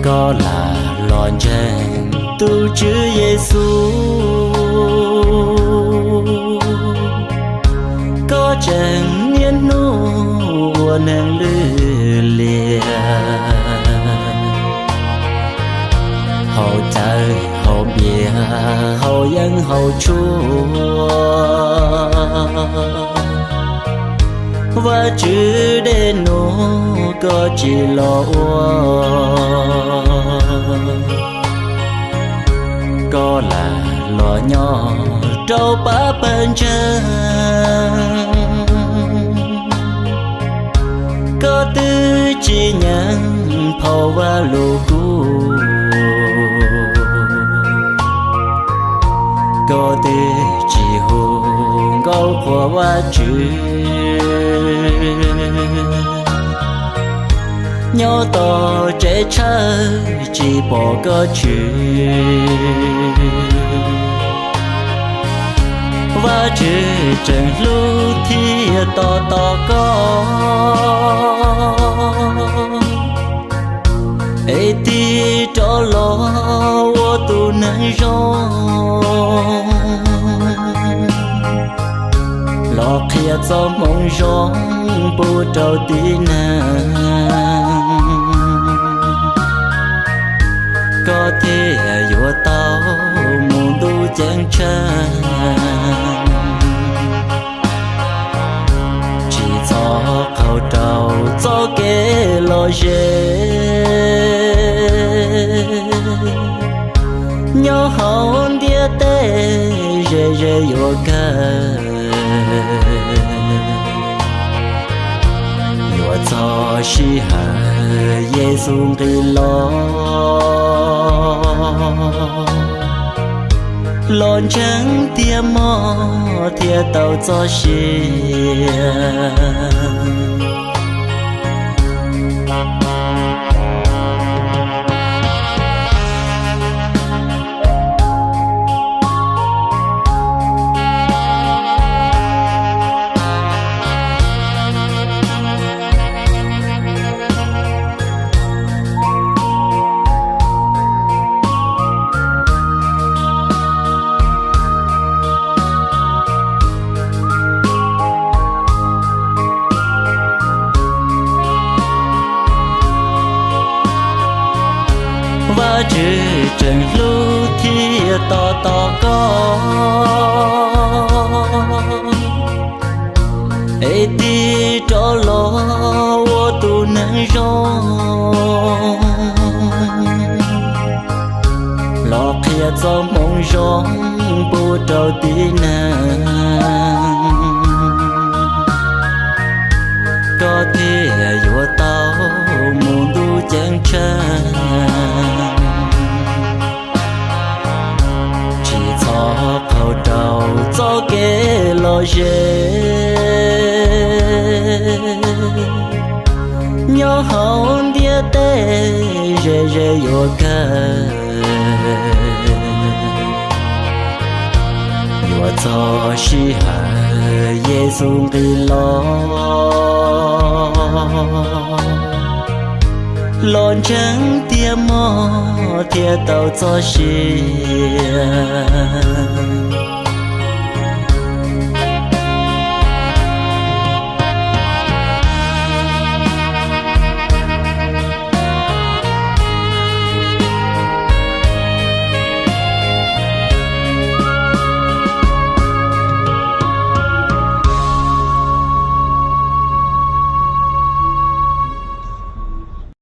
Koj lam los ntseeg tus Tswv Yexus, koj tseem niaj hnub ua neeg lwj liam, haus cawv haus npias haus yeeb haus tshuaj. Vajtswv dej num koj tsis los ua, koj lam los nyob rau pab pawg ntseeg. Koj twb tsis nyeem phau Vajluskub, koj twb tsis hu nkauj qhuas Vajtswv. Nyob toj tsev tshawj tsis pom koj tshwm, Vajtswv tseem hlub thiab tos tos koj, es tig rov los ua tus neeg zoo, los qhia txoj moo zoo pub rau tib neeg, koj thiaj yuav tau mus ntuj ceeb tsheej. Tsis txhob qaug rau txoj kev lom zem, nyob hauv ntiaj teb ze ze yuav kawg. Yuav txog sij hawm Yexus nqis los, los ntseeg tiag mog thiaj tau txoj sia. Vajtswv tseem hlub thiab tos tos koj, es tig rov los ua tus neeg zoo, los qhia txoj moo zoo pub rau tib neeg, koj thiaj yuav tau mus ntuj ceeb tsheej. Tsis txhob qaug rau txoj kev lom zem, nyob hauv ntiaj teb ze ze yuav kawg. Yuav txog sij hawm Yexus nqis los, los ntseeg tiag mog thiaj tau txoj sia.